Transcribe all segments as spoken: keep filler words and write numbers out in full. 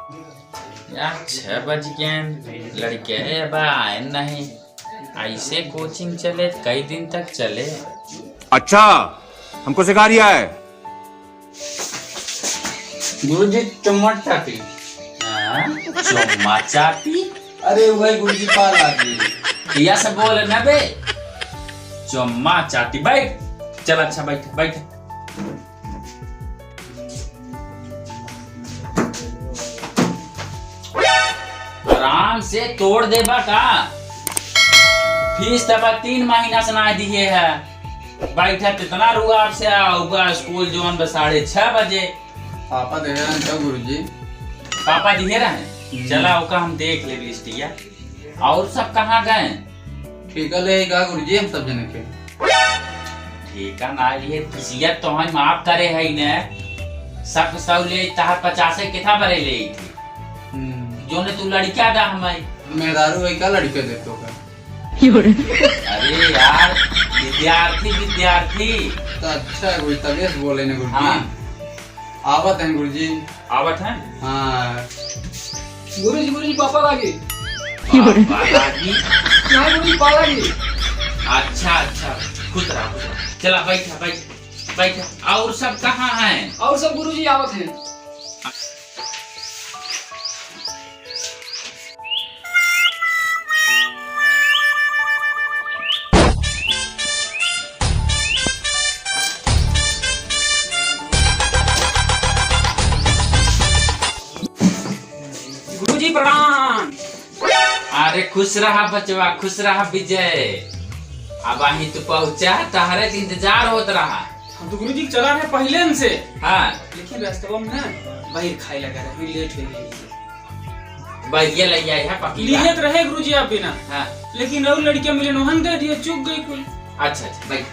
यार, छह बज गए, लड़के अब आए नहीं। ऐसे कोचिंग चले, कई दिन तक चले? अच्छा, हमको सिखा रिया है। गुरुजी, चुम्मा चाटी। हाँ, चुम्मा चाटी? अरे, वही गुरुजी, पा लागी। या सब बोल ना बे। चुम्मा चाटी, बैठ। चल, अच्छा, बैठ, बैठ। आराम से तोड़ देबा का? फीस तब तीन महीना से ना दिए है। बैठा, कितना रुआब से आउबा स्कूल जौन बा साढ़े छह बजे। पापा दे रहे हैं तो गुरुजी। पापा दिए रहे? हम्म। चला, ओका हम देख लेब लिस्टिया। और सब कहाँ गए? ठेका ले का गुरुजी, हम सब जने के। ठेका ना लिए, किसियत तो हम माफ करे है ने। सब सौ ले, तहार पचासे कितना बरे ले थी? हम्म। जो ने तू लड़का दा हमारी। मेहरारू है का लड़के दे तो का? अरे यार, विद्यार्थी, विद्यार्थी। तो अच्छा है, कोई तबीयत बोले ने गुरुजी। हाँ। आवत हैं गुरुजी। आवत हैं? हाँ। गुरुजी, गुरुजी, पापा लागी। पापा लागी? नहीं गुरुजी, पा लागी। अच्छा, अच्छा, खुश रहा, खुश रहा। चला, बैठा, बैठा, बैठा। और सब कहाँ हैं? और सब गुरुजी आवत हैं। गुरुजी प्रणाम। अरे खुश रहा बचवा, खुश रहा विजय। अब आही तू पहुँचा, तहरे के इंतजार होत रहा। हम तो गुरुजी चला रहे पहले से। हाँ। लेकिन रास्ता में ना बाहर खाए लगा रहे, लेट हो गई। बैरिया लग जाए है पक्की बात। लियत रहे गुरुजी आप बिना। हाँ। लेकिन और लड़कियां मिले, नोहन दे दिए, चुक गई कुल। अच्छा, अच्छा, बैठ।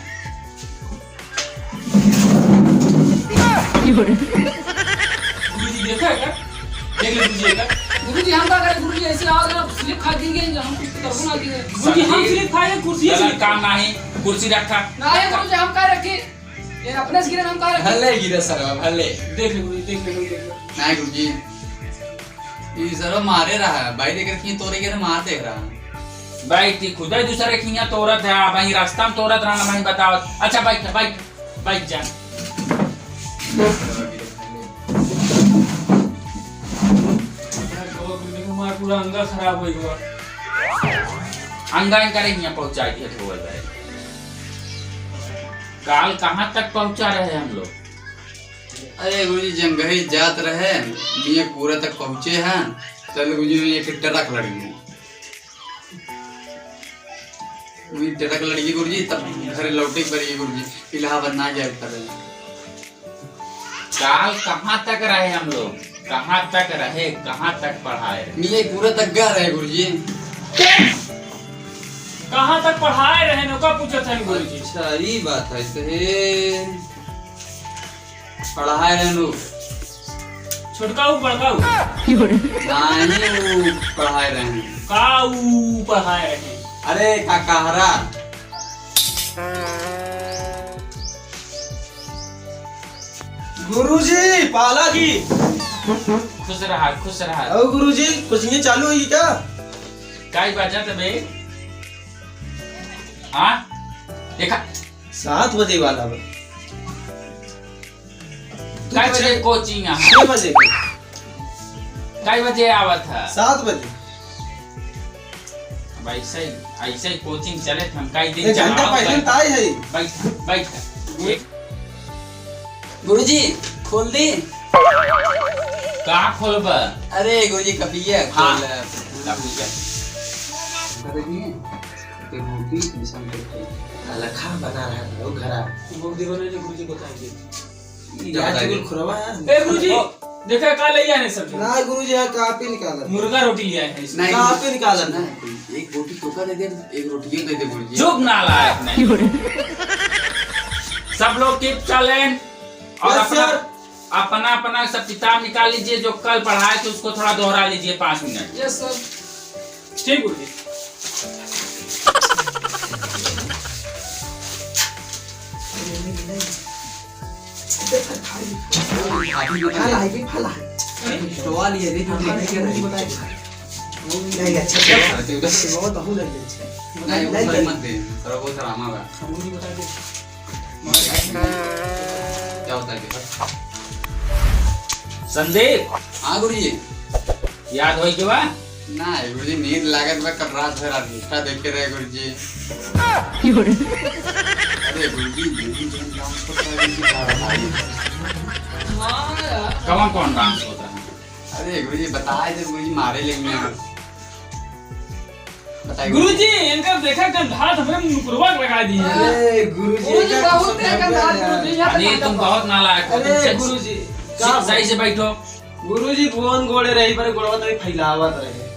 गुरुजी देखा है का? देख ले गुरुजी का। गुरुजी हम का करें, गुरुजी ऐसे आओ ना, स्लिप खा दी गई, हम कुछ करबो ना कीजिए। गुरुजी हम स्लिप खाए, कुर्सी गलत स्लिप। काम नहीं, कुर्सी रखा। नहीं गुरुजी हम का रखी, ये अपने से गिरे हम का रखी। भले गिरे सर, भले। देख ले गुरुजी, देख ले, देख ले। नहीं गुरुजी, ई सरवा मारे रहा, भाई देख रखी तोरे के मार दे रहा। भाई ती खुदा दूसरे खिया तोरत है, आप वहीं रास्ता में तोरत रहना, वहीं बताओ। अच्छा बैठ, बैठ, बैठ जा। हमारा पूरा अंगा खराब हो गया। अंगा करे हिया पहुंचा दिया धोवल भाई। काल कहाँ तक पहुंचा रहे हम लोग? अरे गुरुजी, जंगही जात रहे, मियाँ पूरा तक पहुँचे हैं, तब गुरुजी में एक ट्रक लड़ गई। वही ट्रक लड़ गई गुरुजी, तब घर लौटे के पड़ी गुरुजी, इलाहाबाद ना जाए पड़े। काल कहाँ तक रहे हम लोग, कहाँ तक रहे, कहाँ तक पढ़ाए रहे? मियाँ पूरा तक गा रहे गुरुजी। कहाँ तक पढ़ाए रहे, नौका पूछत है गुरुजी। अच्छा, ई बात है, तो हे पढ़ाए रहे नु। छोटका हूँ, बड़का हूँ? नाहीं, ऊ पढ़ाए रहे। का ऊ पढ़ाए रहे? अरे, का कहरा? गुरुजी, पाला की। खुश रहा, खुश रहा। और गुरुजी, कोचिंग चालू हुई क्या? काई बाजा तबे? हाँ? देखा? सात बजे वाला बा। कै बजे कोचिंग है? छह बजे के। कै बजे आवत है? सात बजे। अब ऐसे ही, ऐसे ही कोचिंग चले, हम कई दिन एक घंटा चलाओ, पहले बैठ, ताई है। बैठ, बैठ। गुरुजी, खोल दी। का खोलबा? अरे गुरुजी, कपिया हाँ। खोल। कपिया। अरे जी, ते मूर्ति मिशन करके लखा बना रहा था वो घरा। वो देखो ना, जो गुरुजी बताएंगे। ई क्या आज बताएंगे? बिल्कुल खुरवा है। ए गुरुजी, ओ। देखा का ले आए सब? ना गुरुजी, यहाँ कापी निकाला। मुर्गा रोटी ले आए हैं इसमें। नहीं। कापी निकाला ना। नहीं, एक रोटी तो का दे दे, एक रोटी ये दे दे गुरुजी। चुप नालायक नहीं। सब लोग keep silent और Yes, अपना sir। अपना, अपना सब किताब निकाल लीजिए, जो कल पढ़ाए थे उसको थोड़ा दोहरा लीजिए पाँच मिनट। Yes, sir। ठीक, गुरुजी। फल है, फल है। तो वाली है, देखो, देखो, देखो। नहीं, अच्छा, अच्छा। बहुत, बहुत अच्छा। नहीं, वो नहीं, सारे नहीं। मत दे, सारा बहुत हरामा बा। हम नहीं बता दे। क्या होता है, क्या? संदीप। हाँ, गुरुजी। याद होई के बा? ना, गुरुजी, नींद लागत बा, कल रात भर Insta देखे रहे, गुरुजी। अरे, गुरुजी, गुरुजी, जौन dance करता है, गुरुजी, का बताई? कौन, कौन dance होता है? अरे, गुरुजी, बताए थे, गुरुजी, मारे लेंगे आप। बताइए। गुरुजी, इनका देखा, गंधात हमरे मुकुरवा लगा दी है। अरे, गुरुजी, गुरुजी, इनका बहुत कुछ है, समझ गंधात, गया। गुरुजी, यहाँ अरे, तक तुम बहुत नालायक हो, अरे, तुम सच-, गुरुजी, सच-, का सही से बैठो। गुरुजी, भुवन गोड़े रही, पर गोड़वा तनी फैलावत रहे,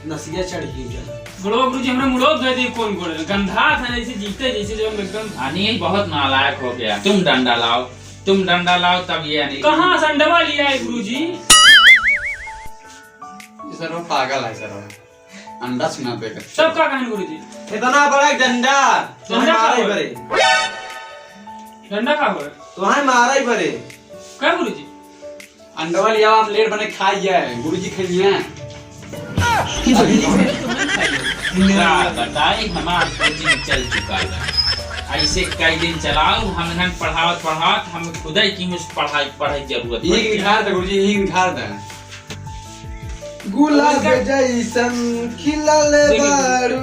नसिया चढ़ गई क्या? गोड़वा गुरुजी, हमरे मुड़ो धोए दी, कौन गोड़े? गंधात है, जैसे जीते, जैसे जो हम एकदम अनिल बहुत नालायक हो गया। तुम डंडा लाओ, तुम डंडा लाओ, तब ये अनिल कहाँ से अंडवा लिया है, गुरुजी? ये सर, वो पागल है सर, वो अंडा सुना दे कर। सब का कहन गुरुजी? इतना बड़ा एक डंडा, डंडा का मारे होय? बरे। डंडा का होय? तुम्हें मारा ही बरे। का गुरुजी? अंडवा लिया, आप लेट बने खा गया है, गुरुजी खइया। का बताई, हमार coaching चल चुका है। ऐसे कई दिन चलाओ, हम इन्हन पढ़ावत पढ़ावत हम खुदे की मुझ पढ़ाई, पढ़ाई जरूरत पड़ एक गया। निखार था गुरुजी, एक निखार था। गुलाब गुलाब जैसन खिलल देखिए। बारू।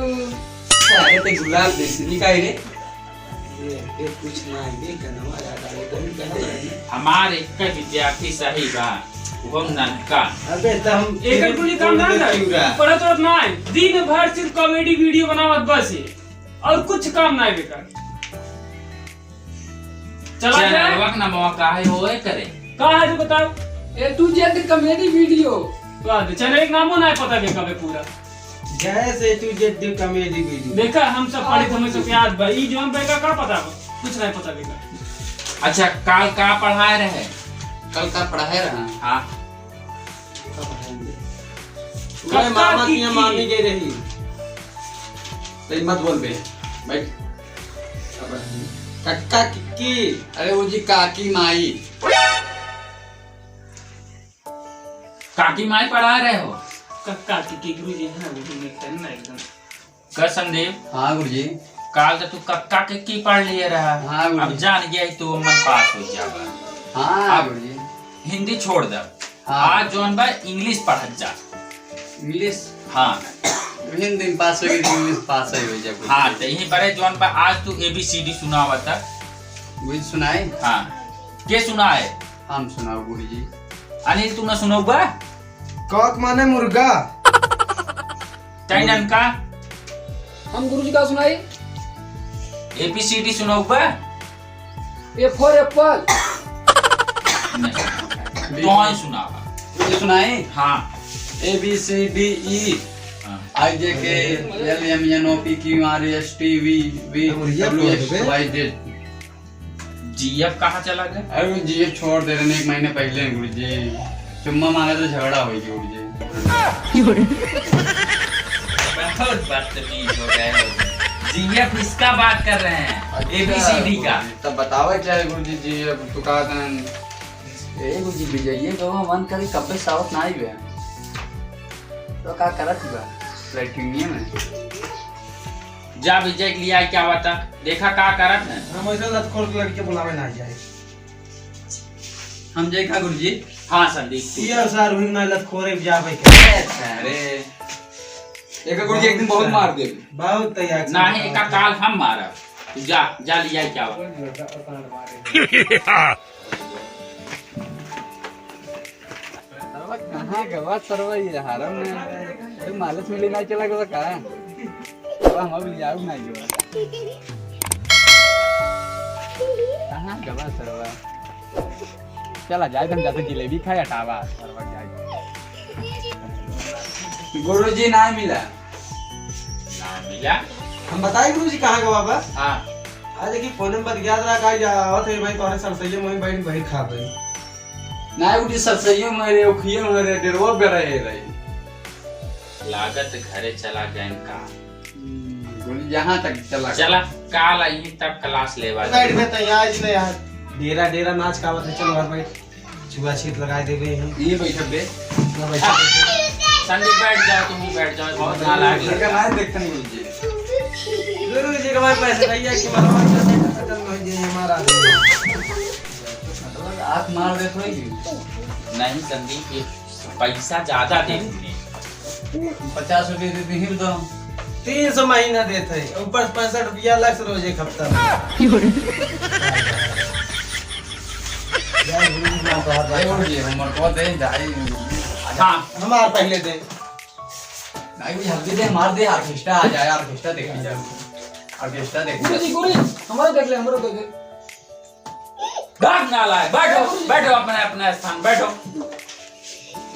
अरे ते गुलाब जैसन, ई काहे रे? ये, ये कुछ ना, ये गनवा याद आ गया, तुम क्या कर रहे हैं? हमार एक विद्यार्थी सही बा, वो ननका। अबे, तो हम एकर कुली काम ना ना, पढ़त उड़त ना है। दिन भर सिर्फ comedy video बनावत बस ये, और कुछ काम ना है बेकार। चला जाए। चैनलवा के नमवा का है, वो है करे। का है तू बताओ? A to Z comedy video। का दे, चैनल एक नामो ना पता बेका बे पूरा। जय से A to Z comedy video। देखा, हम सब पढ़े थे, हमें सब याद बा। ई जौन बेका का पता बा? कुछ नहीं पता बेका। अच्छा, काल का पढ़ाए रहे? कल का पढ़ाए रहा? हाँ। कब ओए मामा की की, की? मामी गई रही। तो मत बोल बे। बैठ। कक्का की, की? अरे वो जी काकी माई। काकी माई पढ़ा रहे हो? कक्का की, की गुरुजी है ना, वो भी नहीं करना एकदम। का संदीप? हाँ गुरुजी। काल तो तू कक्का के की पढ़ लिए रहा। हाँ गुरुजी। अब जान गया ही तू मन पास हो जाबा। हाँ अब गुरुजी। हिंदी छोड़ दे। हाँ। आज जौन बा English पढ़त जा। English? हाँ। हिंदी में पास हो गई, English पास ही हो जाए। हाँ, तो यहीं पर है जौन बा आज तू A B C D सुनावा था। गुरुजी सुनाए? हाँ। के सुनाए? हम सुनाओ गुरुजी। अनिल, तू ना सुनाओ बा? Cock माने मुर्गा। तैनन का? हम गुरुजी का सुनाई? A B C D सुनाओ बा? A for apple। नहीं। तो ही सुनावा। मुझे सुनाई? हाँ। A B C D E। हाँ। I J K L M N O P Q R S T V V W X Y Z। जीएफ कहाँ चला गया? अरे वो जीएफ छोड़ दे रहे एक महीने पहले गुरुजी। चुम्मा मांगा तो झगड़ा हो गया गुरुजी। बहुत बदतमीज हो गए हो। जीएफ इसका बात कर रहे हैं, अच्छा, एबीसीडी का। तब बतावे क्या है गुरुजी, जीएफ तो कहा था। ए गुरुजी, विजय, ये गवा मन करे कब्बे सावत ना आई बे। तो का करत बा? लैट्रिनिया में। जा विजय के लिए आई क्या बता? देखा का करत है। हम ऐसा लतखोर लड़के बुलावे ना जाए। हम जाए का गुरुजी? हाँ संदीप, तू सीआर जा। सार हुई ना लतखोरे जावे के। अरे, अरे। एक गुरुजी एक दिन बहुत मार दे। बहुत तैयार। नहीं, एका काल हम मारब। तू जा, जा लिया क्या बा? सरवा कहाँ गवा सरवा ये हरम में? अरे मालिश मिली ना चला गवा का? सरवा हम अब लियाऊ ना गवा। कहाँ गवा सरवा? चला जाए हम जाते जिलेबी खाए हटावा सरवा जाए। गुरुजी ना मिला। ना मिला? हम बताई गुरुजी कहाँ गवा बा? हाँ। आज देखी फोन में बतियात रहा का जा आवत है भाई तोहरे सरसैया में बैठ बैठ खा भाई। ना उठी सरसैयो में रे, उखियो में रे, डेरवा बेरा ए रही। लागत घरे चला गए का। हम्म, बोली, यहाँ तक चला। चला, काल आई तब क्लास लेवा। बैठ बे, तैयार ही नहीं यार। डेरा, डेरा नाच का आवत है, चलो घर बैठ। छुआछूत लगाए देबे हैं। ये बैठब बे। ना बैठब बे। संदीप, बैठ जाओ, तुम ही बैठ जाओ, बहुत नालायक लड़का। इनका नाम देखते नहीं मुझे। गुरु जी के भाई पैसे भैया की मरवा के खत्म हो गए हमारा। आँख मार दे थोड़ी। नहीं संदीप, ये पैसा ज्यादा दे तूने। पचास रुपये दे दी तो। तीन सौ महीना देत है, ऊपर से पैंसठ रुपया अलग से रोज एक हफ्ता में। ए, उठ गए, हम मरवा दे, जाए। हाँ। हमार पहले दे। नहीं, कोई हल्दी दे, मार दे, orchestra आ जाए, orchestra देखा जाए। Orchestra देखा गुरु जी, जाए। गुरु जी, हमारा देख ले, हमारा देख ले। भाग नालायक, बैठो, बैठो अपने, अपने स्थान, बैठो।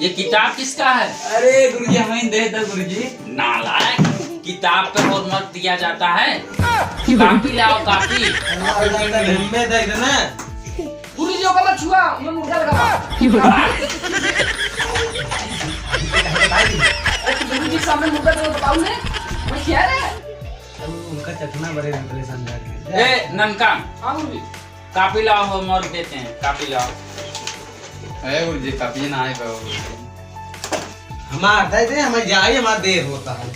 ये किताब किसका है? अरे गुरुजी, हमें दे दो गुरुजी। नालायक, किताब पे homework दिया जाता है? कॉपी लाओ, कॉपी। हमें दे देना। गुरुजी, ओका मत छुआ, मैं मुर्गा लगा। अरे, गुरुजी सामने मुर्गा तो बताओ ने, मैं क्या रे? अब उनका चखना बड़े परेशान कर दे। ए, ननका। हाँ गुरुजी। कॉपी लाओ, homework देते हैं, कॉपी लाओ। अरे गुरुजी, कॉपी ना आए पाओ गुरुजी। हमार दे दे, हमें जाए, हमार देर होता है।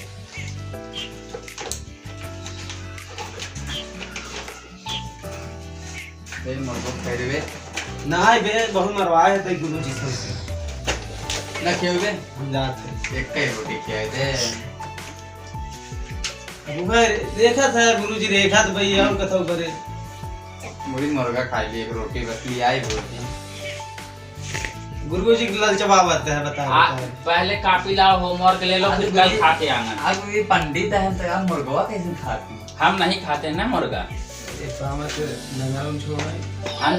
ए, मरबो फेर बे। ना आए बे, बहुत मरवाए है, तई गुरुजी से। ना खेल बे? हम जाते हैं। एक कई रोटी खियाए दे। अब उहे देखत है गुरुजी, रेखा तो भैया और कथौ करे। मुड़ी मुर्गा खाई ली, एक रोटी बस ले आई गुरुजी। गुरुजी के ललचवावत है, बता, आ, बता। पहले कॉपी लाओ, homework ले लो, अरे फिर कल गुरुजी, खा के आना। अब ये पंडित है तो यार मुर्गवा कैसे खाती? हम नहीं खाते ना मुर्गा। ये पावत नंगरम छोड़े। हम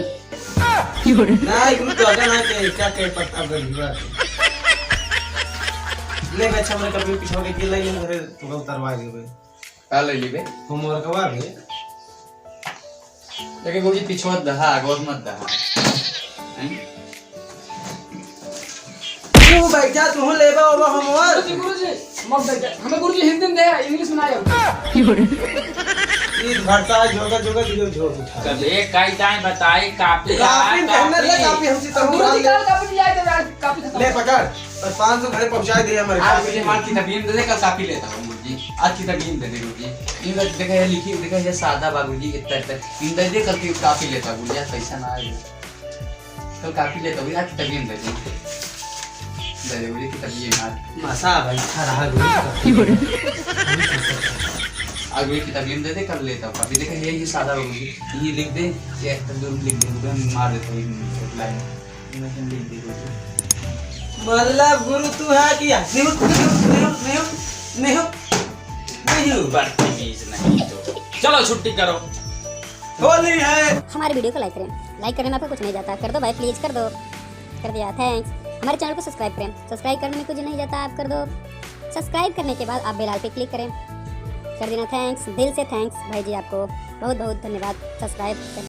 ना, गुरु तो अगर ना के, क्या के पत्ता बन हुआ। ले बे, अच्छा, हमरे कपड़े पिछवा के गिर लगे, घरे तो उतरवा देबे। का ले लेबे? Homeworkवा भी। लेकिन गुरुजी पिछवा दहा, आगवा मत दहा। हैं? तू बैठा, तू लेबा ओबा homework। गुरुजी, गुरुजी, मत बैठा। हमें गुरुजी हिंदी में दे, English में ना आयो। ईद भरता है, झोंका, झोंका, झोंका, झोंका उठा। कबे काई दाएं बताए, कॉपी कॉपी ला, पहनने ले, कॉपी। कॉपी हमसे तो गुरुजी, उठा ले। कल कॉपी ले आए थे यार, कॉपी खत्म। ले पकड़, और पाँच सौ घरे पहुँचा दे हमारे आज कॉपी। मुझे मार की तबीयत दे दे, कल कॉपी लेता हूँ गुरुजी। आज की तबीयत दे दे गुरुजी। ये देख, देखे है लिखी, देखे है सादा बा गुरुजी, इतना, इतना। इन दे दे, कल की कॉपी लेता गुरुजी, आज पैसा ना आएगा। कल कॉपी लेता गुरुजी, आज की तबीयत दे दे। दे दे गुरुजी, की तबीयत ना। मसा भाई, खा रहा गुरुजी। आज गुरुजी की तबीयत दे दे, कल लेता हूँ कॉपी। देखे है ये सादा बा गुरुजी, ये लिख दे, ये एक दो लिख दे, मार देता हूँ एक लाइन। मतलब गुरु तू है कि निहुत, निहुत, निहुत, निहुत, निहुत, निहुत। बदतमीज नहीं तो। चलो छुट्टी करो। होली है। हमारे video को like करें। Like करने में आपको कुछ नहीं जाता, कर दो भाई, please कर दो। कर दिया, thanks। हमारे channel को subscribe करें। Subscribe करने में कुछ नहीं जाता, आप कर दो। Subscribe करने के बाद आप bell पे click करें। कर देना, thanks, दिल से thanks भाई जी, आपको बहुत बहुत धन्यवाद subscribe करने